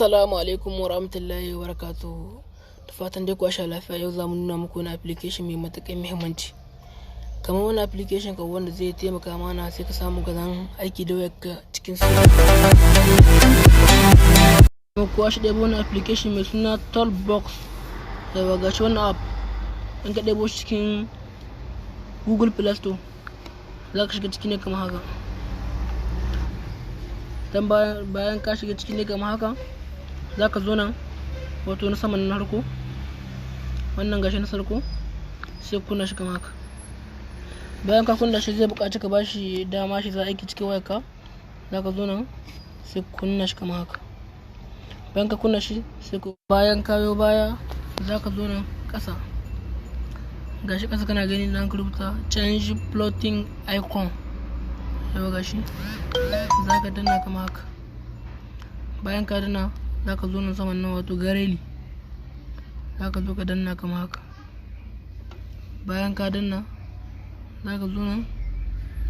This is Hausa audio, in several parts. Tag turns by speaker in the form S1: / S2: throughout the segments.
S1: Assalamu alaikum wa rahmatullahi wa barakatuhu. Da fatan dai ku sha lafiya. Yau za mu nuna muku wani application mai matuƙar muhimmanci. Kamar wani application ka wanda zai taimaka mana sai ka samu ka zan aiki da wayarka cikin sauƙi. Kuwa shi ɗebo wani application mai suna Toolbox. Daga gashi wannan app, in ka ɗebo shi cikin Google Play Store, za ka shiga ciki ne kamar haka. Dan bayan ka shiga ciki ne kamar haka, za ka zo nan, wato na saman na harko wannan, gashi na sarko, sai kunna shi kamar haka. Bayan ka kunna shi, zai buƙaci ka bashi dama shi za aiki cikin wayarka. Za ka zo nan, sai kunna shi kamar haka. Bayan ka kunna shi, sai ku bayan ka yo baya, za ka zo nan ƙasa, gashi ƙasa kana gani nan ka rubuta "change floating icon". Yau gashi, za ka danna kamar haka. Bayan ka danna, za ka zo nan saman nan, wato gallery, za ka zo ka danna kamar haka. Bayan ka danna, za ka zo nan,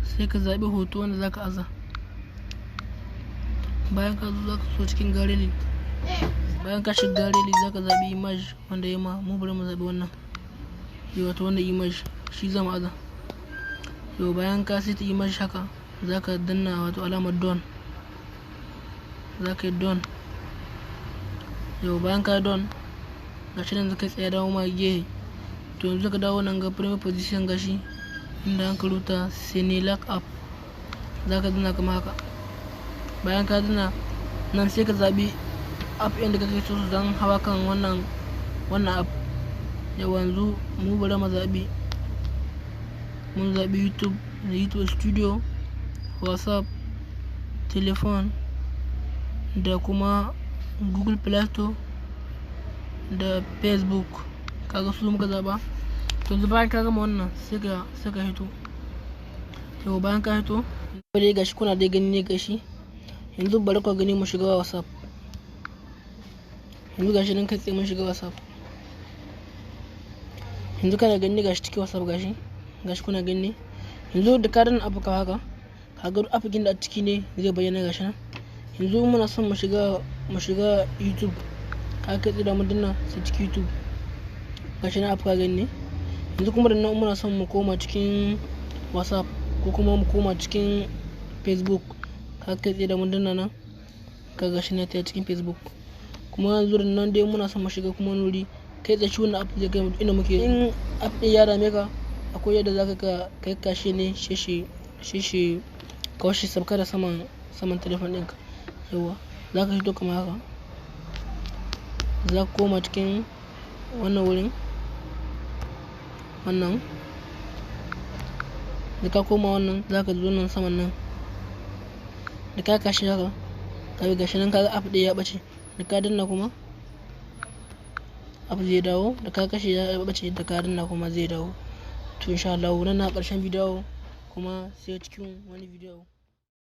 S1: sai ka zaɓi hoto wanda za ka aza. Bayan ka zo, za ka zo cikin gallery. Bayan ka shiga gallery, za ka zaɓi image wanda ya ma. Mu bari mu zaɓi wannan yau, wato wannan image shi zama aza yau. Bayan ka saita image haka, za ka danna wato alamar done, za ka yi done. Yau bayan ka done, gashi nan kai tsaye dawo ma gehe. To yanzu ka dawo nan ga primary position, gashi inda an ka rubuta "Senelak app", za ka danna kamar haka. Bayan ka danna nan, sai ka zaɓi app ɗin da kake so su zan hawa kan wannan app. Yau yanzu mu bari mu zaɓi, mun zaɓi YouTube, YouTube Studio, WhatsApp, telephone da kuma Google Play Store da Facebook. Kaga su muka zaɓa. To yanzu bayan ka gama wannan, sai ka hito. To bayan ka hito dai, gashi kuna dai gani ne, gashi yanzu bari ku gani mu shiga WhatsApp. Yanzu gashi nan kai tsaye mun shiga WhatsApp. Yanzu kana gani, gashi cikin WhatsApp, gashi kuna gani. Yanzu da ka danna abu ka haka, kaga duk app da a ciki ne zai bayyana, gashi nan. Yanzu muna son mu shiga YouTube, ka kai tsaye da mu danna sai cikin YouTube, gashi nan app ka gani ne. Yanzu kuma da nan muna son mu koma cikin WhatsApp ko kuma mu koma cikin Facebook, ka kai tsaye da mun danna nan, ka gashi nan ta cikin Facebook. Kuma yanzu da nan dai muna son mu shiga kuma wani wuri, kai tsaye shi wannan app zai kai mu inda muke. In app ɗin ya dame ka, akwai yadda zaka ka kai kashe ne shi shi kawai shi sabka da saman telefon ɗinka. Yauwa, za ka fito kamar haka, za ka koma cikin wannan wurin. Wannan da ka koma wannan, za ka zo nan saman nan da ka kashe haka, ka bi gashi nan, kaga app ɗaya ya ɓace. Da ka danna kuma, app zai dawo. Da ka kashe ya ɓace, da ka danna kuma zai dawo. To insha Allah nan na ƙarshen bidiyo, kuma sai cikin wani bidiyo.